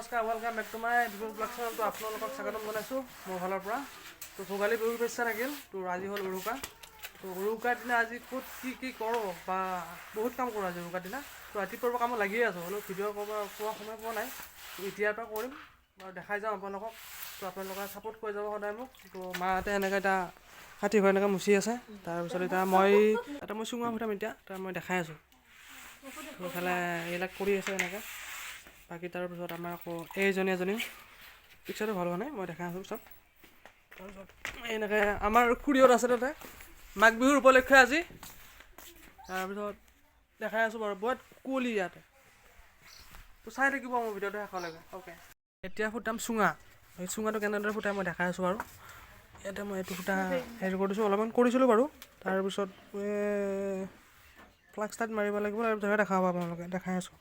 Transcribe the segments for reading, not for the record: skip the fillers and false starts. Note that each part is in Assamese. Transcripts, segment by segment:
নমস্কাৰ, welcome back to my Bihu vlog চেনেলটো আপোনালোকক স্বাগতম জনাইছোঁ মোৰ ফালৰ পৰা। তো ভোগালী বিহুৰ শুভেচ্ছা থাকিল। তো আজি হ'ল উৰুকা। তো উৰুকাৰ দিনা আজি ক'ত কি কি কৰোঁ বা বহুত কাম কৰোঁ আজি উৰুকাৰ দিনা। তো ৰাতিপুৱাৰ পৰা কামত লাগিয়ে আছোঁ, হ'লেও ভিডিঅ' কৰিব পোৱা সময় পোৱা নাই। তো এতিয়াৰ পৰা কৰিম বাৰু, দেখাই যাওঁ আপোনালোকক। তো আপোনালোকে ছাপোৰ্ট কৰি যাব সদায় মোক। তো মাহঁতে এনেকৈ এতিয়া কাটি ঘৰ এনেকৈ মুচি আছে। তাৰপিছত এতিয়া মই এটা মই চুঙা ফুটাম এতিয়া, তাৰ মই দেখাই আছোঁ। তো এইফালে এইবিলাক কৰি আছে এনেকৈ। বাকী তাৰপিছত আমাৰ আকৌ এইজনী এজনী পিকচাৰটো ভাল হোৱা নাই, মই দেখাই আছোঁ চব। তাৰপিছত এনেকৈ আমাৰ খুৰীহঁত আছে তাতে মাঘ বিহুৰ উপলক্ষে আজি। তাৰপিছত দেখাই আছোঁ বাৰু, বহুত কুঁৱলী ইয়াতে। তো চাই থাকিব মোৰ ভিডিঅ'টো শেষলৈকে। অ'কে, এতিয়া ফুটাম চুঙা। এই চুঙাটো কেনেদৰে ফুটাই মই দেখাই আছোঁ বাৰু। ইয়াতে মই এইটো ফুটা হেৰি কৰি দিছোঁ, অলপমান কৰিছিলোঁ বাৰু। তাৰপিছত ফ্লাক্স তাত মাৰিব লাগিব, তাৰপিছতহে দেখা পাব আপোনালোকে। দেখাই আছোঁ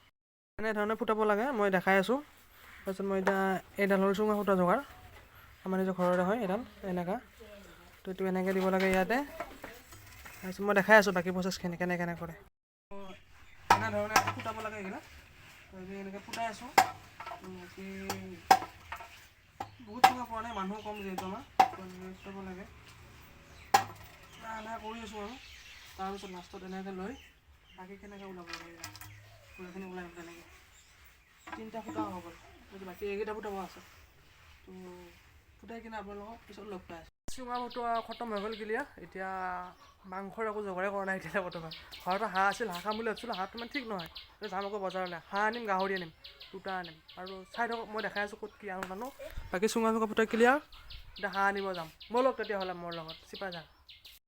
এনেধৰণে ফুটাব লাগে, মই দেখাই আছোঁ। তাৰপিছত মই এতিয়া এইডাল হ'ল চুঙা ফুটা যোগাৰ, আমাৰ নিজৰ ঘৰৰে হয় এইডাল এনেকুৱা। তো এইটো এনেকৈ দিব লাগে ইয়াতে। তাৰপিছত মই দেখাই আছোঁ বাকী প্ৰচেছখিনি কেনে কেনে কৰে। এনেধৰণে ফুটাব লাগে এইবিলাক। তো এইটো এনেকৈ ফুটাই আছোঁ। বাকী বহুত চুঙা পোৱা নাই, মানুহ কম যিহেতু আমাৰ। তো এনেকৈ ফুটাব লাগে, লাহে লাহে কৰি আছোঁ আৰু। তাৰপিছত লাষ্টত এনেকৈ লৈ বাকী কেনেকৈ ওলাব লাগে, গোটেইখিনি ওলাই তেনেকৈ তিনিটা ফুটা হৈ গ'ল। বাকী এইকেইটা ফুটাব আছে। তো ফুটাই কিনে আপোনালোকক পিছত লগ পাই আছোঁ। চুঙা ফুটোৱা খতম হৈ গ'ল, ক্লিয়াৰ। এতিয়া মাংসৰ একো যোগাৰে কৰা নাই এতিয়ালৈ বৰ্তমান। ঘৰতে হাঁহ আছিল, হাঁহ খাম বুলি ভাবিছিলোঁ, হাঁহটো ইমান ঠিক নহয়। তো যাম আকৌ বজাৰলৈ, হাঁহ আনিম, গাহৰি আনিম, দুটা আনিম। আৰু চাই থাকক, মই দেখাই আছোঁ ক'ত কি আনো নানো। বাকী চুঙা চুঙা ফুটাই ক্লিয়াৰ, এতিয়া হাঁহ আনিব যাম। ব'লক তেতিয়াহ'লে মোৰ লগত চিপাঝাৰ।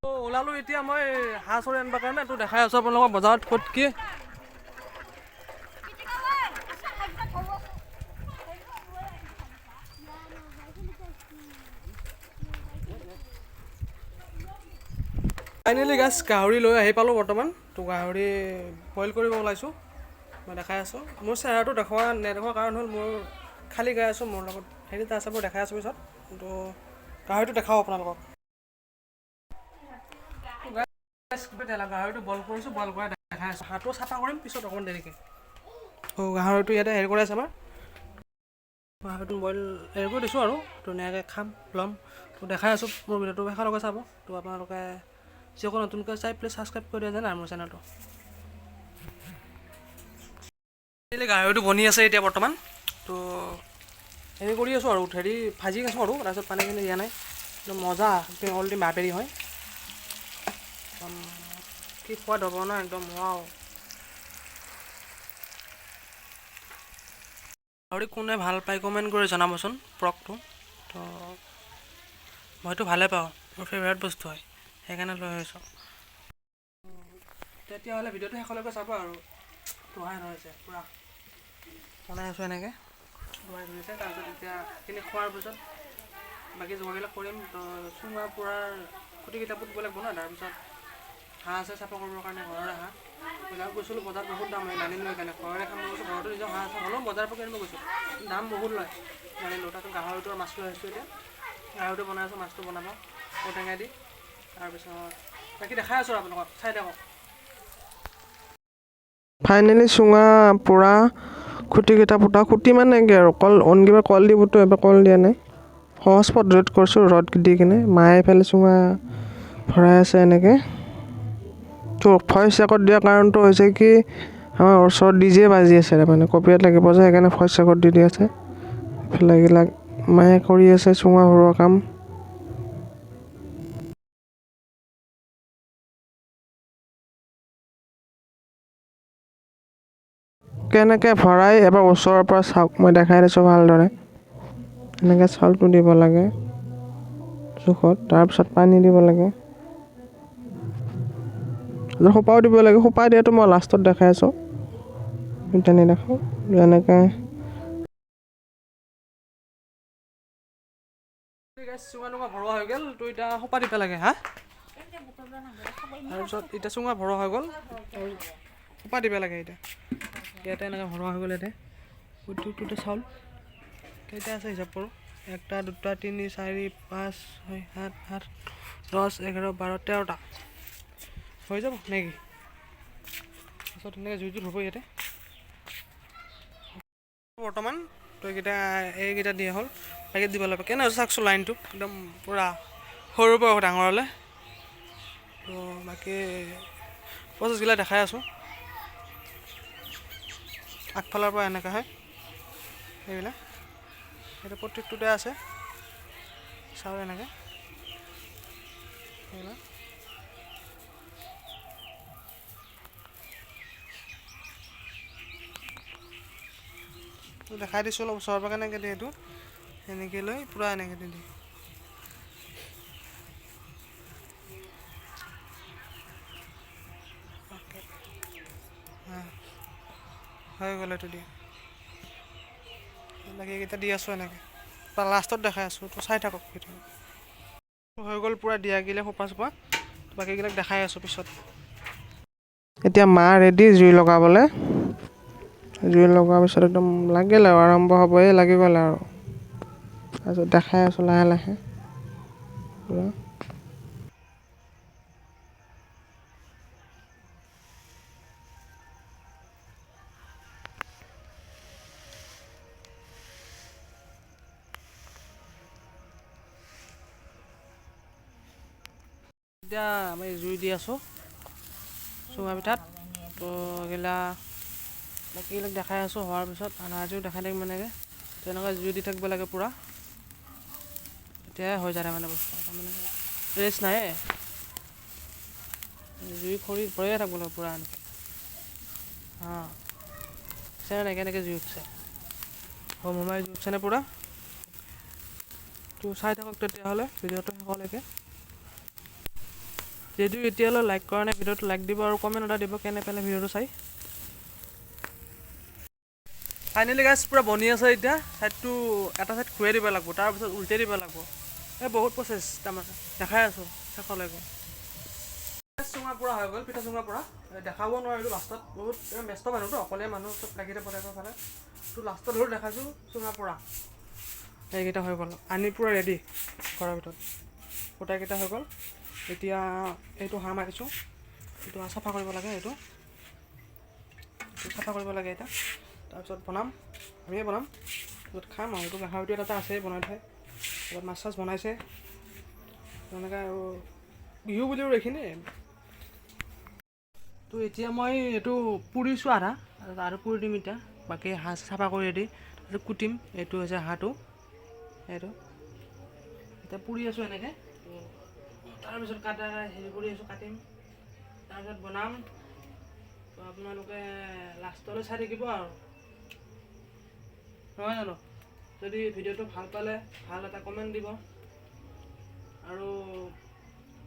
তো ওলালোঁ এতিয়া মই হাঁহ চৰি আনিবৰ কাৰণে। তো দেখাই আছোঁ আপোনালোকক বজাৰত ক'ত কি। ফাইনেলি গাছ গাহৰি লৈ আহি পালোঁ বৰ্তমান। তো গাহৰি বইল কৰিব ওলাইছোঁ, মই দেখাই আছোঁ। মোৰ চেহেৰাটো দেখুওৱা নেদেখুৱা কাৰণ হ'ল মোৰ খালী গাই আছোঁ, মোৰ লগত হেৰি এটা আছে, মই দেখাই আছোঁ পিছত। তো গাহৰিটো দেখাওঁ আপোনালোকক। গাহৰিটো বইল কৰিছোঁ, বইল কৰাই দেখাই আছোঁ। হাঁহটো চাফা কৰিম পিছত অকণমান দেৰিকৈ। তো গাহৰিটো ইয়াতে হেৰি কৰি আছে আমাৰ, গাহৰিটো বইল হেৰি কৰি দিছোঁ আৰু ধুনীয়াকৈ খাম ল'ম। তো দেখাই আছোঁ, মোৰ ভিডিঅ'টো শেষলৈকে চাব। তো আপোনালোকে যিসকল নতুনকৈ চাই প্লিজ ছাবস্ক্ৰাইব কৰি দিয়া যেন আৰু মোৰ চেনেলটো। গাহৰিটো বনি আছে এতিয়া বৰ্তমান। তো হেৰি কৰি আছোঁ আৰু হেৰি ভাজি আছোঁ আৰু তাৰপিছত পানীখিনি দিয়া নাই। একদম মজা, অলৰেডি বাপেৰি হয়, একদম কি সোৱাদ হ'ব ন, একদম ৱাও। গাহৰি কোনে ভাল পায় কমেণ্ট কৰি জনাবচোন পৰ্কটো। তো মইতো ভালে পাওঁ, মোৰ ফেভাৰেট বস্তু হয়, সেইকাৰণে লৈ আহিছোঁ। তেতিয়াহ'লে ভিডিঅ'টো শেষলৈকে চাব। আৰু ধোৱাই ধৰিছে, পূৰা বনাই আছোঁ এনেকৈ ধোৱাই ধৰিছে। তাৰপিছত এতিয়া এইখিনি খোৱাৰ পিছত বাকী যোগাৰবিলাক কৰিম। তো চুঙা পোৰাৰ খুটিকেইটা পুতিব লাগিব ন। তাৰপিছত হাঁহ আছে চাফা কৰিবৰ কাৰণে, ঘৰৰে হাঁহ। বজাৰত গৈছিলোঁ, বজাৰত বহুত দাম হয়, নানিলোঁ সেইকাৰণে ঘৰৰে খাম গৈছোঁ। ঘৰতো নিজৰ হাঁহ আছে, হ'লেও বজাৰৰ পৰা কিনিব গৈছোঁ, দাম বহুত লয়, নানিলোঁ। তাৰপিছত গাহৰিটো আৰু মাছ লৈ আহিছোঁ, এতিয়া গাহৰিটো বনাই আছোঁ, মাছটো বনাব ঔটেঙা দি। তাৰপিছত বাকী দেখাই আছোঁ আপোনালোকক, চাই থাকক। ফাইনেলি চুঙা পোৰা খুটিকেইটা পোতা, খুটি মানে কি আৰু কল অন কিবা কল দিবতো, এবাৰ কল দিয়া নাই, সহজ পদ্ধতিত কৰিছোঁ ৰ'দ দি কিনে। মায়ে এইফালে চুঙা ভৰাই আছে এনেকৈ। তো ভইচ ৰেকৰ্ড দিয়াৰ কাৰণটো হৈছে কি, আমাৰ ওচৰত ডিজে বাজি আছে, তাৰমানে কপিৰাইট লাগিব যে, সেইকাৰণে ভইচ ৰেকৰ্ড দি দি আছে। এইফালে এইবিলাক মায়ে কৰি আছে চুঙা ভৰোৱা কাম। কেনেকৈ ভৰাই এবাৰ ওচৰৰ পৰা চাওক, মই দেখাই দিছোঁ ভালদৰে। এনেকৈ চাউলটো দিব লাগে জোখত, তাৰপিছত পানী দিব লাগে, সোপাও দিব লাগে। সোপা দিয়াটো মই লাষ্টত দেখাই আছোঁ, এতিয়া নেদেখাওঁ। যেনেকৈ চুঙা টুঙা ভৰোৱা হৈ গ'ল, তো এতিয়া সোপা দিব লাগে। হা, তাৰপিছত এতিয়া চুঙা ভৰোৱা হৈ গ'ল, সোপা দিব লাগে এতিয়া। ইয়াতে এনেকৈ ভৰোৱা হৈ গ'ল। ইয়াতে গোটেইটোতে চাউল কেইটা আছে হিচাপ কৰোঁ, 1 2 3 4 5 6 7 8 10 11 12 13টা হৈ যাব নেকি? তাৰপিছত এনেকৈ জুইটো ধৰিব ইয়াতে বৰ্তমান। তো এইকেইটা দিয়া হ'ল, বাকী দিব লাগিব। কেনে হৈছে চাওকচোন লাইনটো একদম পূৰা সৰুৰ পৰা ডাঙৰলৈ। তো বাকী প্ৰচেছগিলা দেখাই আছোঁ। আগফালৰ পৰা এনেকুৱা হয় সেইবিলাক, সেইটো প্ৰত্যেকটোতে আছে। চাওঁ এনেকৈ সেইবিলাক। দেখাই দিছোঁ অলপ ওচৰৰ পৰা কেনেকৈ দিয়ে এইটো, এনেকৈ লৈ পূৰা এনেকৈ দি দিয়ে। হৈ গ'ল এইটো দিয়ে। বাকী এইকেইটা দি আছোঁ এনেকৈ, লাষ্টত দেখাই আছোঁ, তো চাই থাকক ভিডিঅ'। হৈ গ'ল পূৰা দিয়া গিলে সোপা চোপা, বাকীবিলাক দেখাই আছোঁ পিছত। এতিয়া মা ৰেডি জুই লগাবলৈ। জুই লগোৱাৰ পিছত একদম লাগিল আৰু আৰম্ভ হ'বই লাগি গ'ল আৰু। তাৰপিছত দেখাই আছোঁ লাহে লাহে পূৰা। এতিয়া আমি জুই দি আছোঁ চুঙা পিঠাত। তো এইগিলা বাকীবিলাক দেখাই আছোঁ হোৱাৰ পিছত, আনাজো দেখাই থাকিম এনেকৈ। তেনেকৈ জুই দি থাকিব লাগে পূৰা, তেতিয়াহে হৈ যায় তাৰমানে বস্তু, তাৰমানে ৰেষ্ট নাই, জুই খৰি ভৰিয়ে থাকিব লাগে পূৰা এনেকৈ। অঁ, এনেকৈ এনেকৈ জুই উঠছে, হোম হোমাই জুই উঠছেনে পূৰা। তো চাই থাকক তেতিয়াহ'লে ভিডিঅ'টো শেষলৈকে। যদিও এতিয়ালৈ লাইক কৰা নাই ভিডিঅ'টো, লাইক দিব আৰু কমেণ্ট এটা দিব কেনে পালে ভিডিঅ'টো চাই। ফাইনেলি গাইছ পূৰা বনি আছে এতিয়া। ছাইডটো এটা ছাইড ঘূৰাই দিব লাগিব, তাৰপিছত উল্টাই দিব লাগিব, এই বহুত প্ৰচেছ তাৰমানে। দেখাই আছোঁ শেষলৈকে। চুঙা পূৰা হৈ গ'ল, পিঠা চুঙা পূৰা দেখাব নোৱাৰিলোঁ লাষ্টত, বহুত ব্যস্ত মানুহতো, অকলে মানুহ চব লাগি থাকিব ফালে। তো লাষ্টত ধৰি দেখাইছোঁ চুঙা পূৰা এইকেইটা হৈ গ'ল, আনি পূৰা ৰেডি ঘৰৰ ভিতৰত গোটেইকেইটা হৈ গ'ল। এতিয়া এইটো হাঁহ মাৰিছোঁ, এইটো হাঁহ চাফা কৰিব লাগে, এইটো চাফা কৰিব লাগে এতিয়া। তাৰপিছত বনাম, আমিয়ে বনাম, তাৰপিছত খাম আৰু। এইটো গাহৰিটো এটা আছে বনাই থয়, তাৰপিছত মাছ চাছ বনাইছে তেনেকৈ আৰু। বিহু বুলিও এইখিনিয়ে। তো এতিয়া মই এইটো পুৰিছোঁ আধা, আৰু পুৰি দিম এতিয়া। বাকী হাঁহ চাফা কৰি ৰেডি, তাৰপিছত কুটিম। এইটো হৈছে হাঁহটো, এইটো এতিয়া পুৰি আছোঁ এনেকৈ। তাৰপিছত কাটা হেৰি কৰি আছোঁ, কাটিম, তাৰপিছত বনাম। তো আপোনালোকে লাষ্টলৈ চাই থাকিব আৰু, নহয় জানো? যদি ভিডিঅ'টো ভাল পালে ভাল এটা কমেণ্ট দিব, আৰু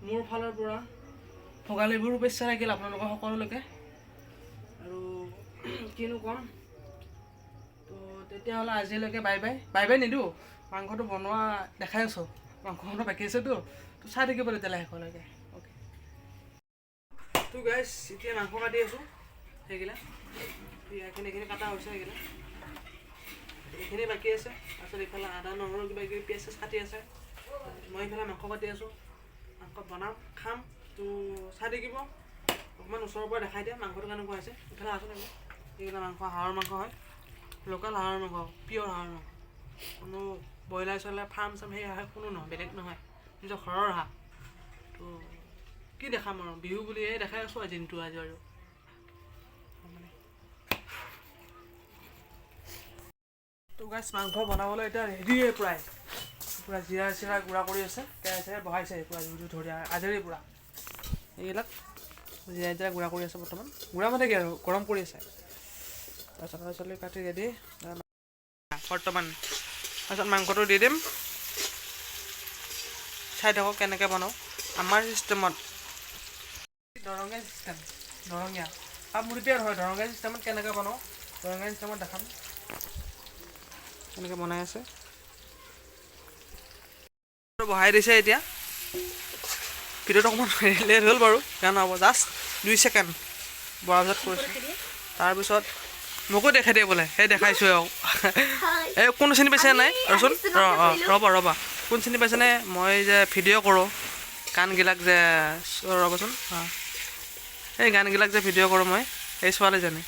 মোৰ ফালৰ পৰা ভোগালী বিহুৰ শুভেচ্ছা থাকিল আপোনালোকৰ সকলোলৈকে। আৰু কিনো ক'ম, তো তেতিয়াহ'লে আজিলৈকে বাই বাই। বাই বাই নিদিওঁ, মাংসটো বনোৱা দেখাই আছোঁ, মাংস বনোৱা বাকী আছেতো, তো চাই থাকিব তেতিয়াহ'লে শেষলৈকে। অ'কে, তো গাইছ এতিয়া মাংস কাটি আছোঁ। সেইগিলা এইখিনি কাটা হৈছে, সেইগিলা এইখিনি বাকী আছে। তাৰপিছত এইফালে আদা নহৰু কিবা কিবি পিঁয়াজ চিয়াজ কাটি আছে, মই এইফালে মাংস কাটি আছোঁ। মাংস বনাম, খাম। তো চাই থাকিব, অকণমান ওচৰৰ পৰা দেখাই দিয়া মাংসটো কেনেকুৱা হৈছে। ইফালে আছোঁ নেকি, এইবিলাক মাংস হাঁহৰ মাংস হয়, লোকেল হাঁহৰ মাংস, পিয়'ৰ হাঁহৰ মাংস, কোনো ব্ৰইলাৰ চইলাৰ ফাৰ্ম চাৰ্ম সেই হাঁহ কোনো নহয়, বেলেগ নহয়, নিজৰ ঘৰৰ হাঁহ। তো কি দেখাম আৰু, বিহু বুলিয়ে দেখাই আছোঁ আজি দিনটো আজি আৰু। তো গাইছ মাংস বনাবলৈ এতিয়া ৰেডিয়ে প্ৰায়, পূৰা জিৰা চিৰা গুড়া কৰি আছে, কেৰাহী চেৰাহী বহাইছে পূৰা জুই ধৰি আজৰি পূৰা। এইবিলাক জিৰা জিৰা গুড়া কৰি আছে বৰ্তমান, গুড়া মানে কি আৰু গৰম কৰি আছে। তাৰপিছত পাচলি কাটি ৰেডি বৰ্তমান। তাৰপিছত মাংসটো দি দিম, চাই থাকক কেনেকৈ বনাওঁ আমাৰ চিষ্টেমত, দৰঙীয়া চিষ্টেম, দৰঙীয়া কামৰূপীয়া হয়, দৰঙীয়া চিষ্টেমত কেনেকৈ বনাওঁ, দৰঙীয়া চিষ্টেমত দেখাম কেনেকৈ বনাই আছে। বহাই দিছে এতিয়া, ভিডিঅ'টো অকণমান লেট হ'ল বাৰু, বেয়া নহ'ব, জাষ্ট 2 ছেকেণ্ড বহাৰ পিছত কৰিছোঁ। তাৰপিছত মোকো দেখাই দিয়ে বোলে, সেই দেখাইছোঁ আৰু। এই কোন চিনি পাইছে নাই ৰচোন, ৰ'বা ৰ'বা, কোন চিনি পাইছেনে? মই যে ভিডিঅ' কৰোঁ গানগিলাক যে, ৰ'বাচোন, অঁ এই গানগিলাক যে ভিডিঅ' কৰোঁ মই, এই ছোৱালীজনী।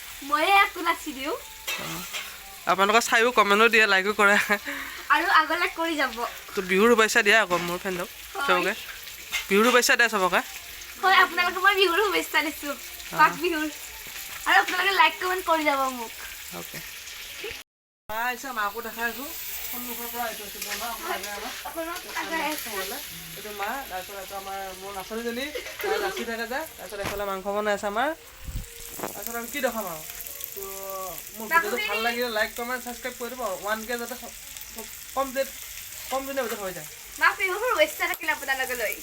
অঁ, আপোনালোকে চায়ো কমেণ্টো দিয়ে, লাইকো কৰে। আৰু আগলৈ কৰি যাব। তো বিহুৰ শুভেচ্ছা দিয়া আকৌ মোৰ ফ্ৰেণ্ডক চবকে। বিহুৰ শুভেচ্ছা দিয়া চবকে। হয়, আপোনালোকে মই বিহুৰ শুভেচ্ছা দিছোঁ, মাঘ বিহুৰ। আৰু আপোনালোকে লাইক কমেণ্ট কৰি যাব মোক। অ'কে, মা আহিছে, মাকো দেখাই আছোঁ সন্মুখৰ পৰা। এইটো হৈছে মোৰ মা, অকণ আগে আমাৰ। অকণমান আগুৱাই আছে। এইটো মা, তাৰপিছত এইটো আমাৰ মোৰ নাচনীজনী, তাই নাচি থাকে যে। তাৰপিছত এইফালে মাংস বনাই আছে আমাৰ। তাৰপিছত আৰু কি দেখাম আৰু? তো মোৰ ভিডিঅ'টো ভাল লাগিলে লাইক, কমেণ্ট, ছাবস্ক্ৰাইব কৰি দিব। 1K যাতে কমপ্লিট কম দিনৰ ভিতৰত হৈ যায়। মাঘ বিহুৰ শুভেচ্ছা থাকিল আপোনালোকলৈ।